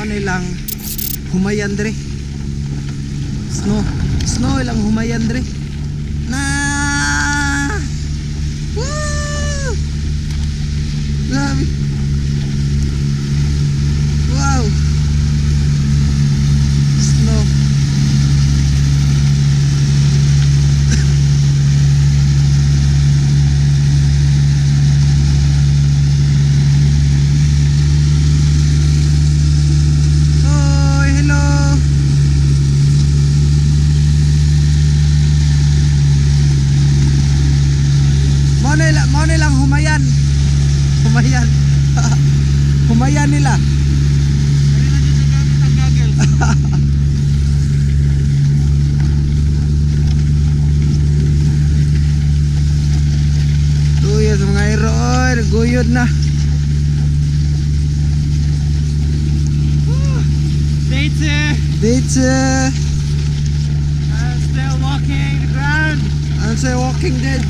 Mao nilang humayan dre. Snow. Snow ilang humayan dre. Na! Woo! Grabe. Wow. Snow. Hoy, hello. Mao nilang humayan. Humayan. Humayan nila. Pero na dyan gamit ang gaggle. Tuyo sa mga iro, oy, guyod na. Day 2. Dito, I'm still walking the ground. I'm say Walking Dead.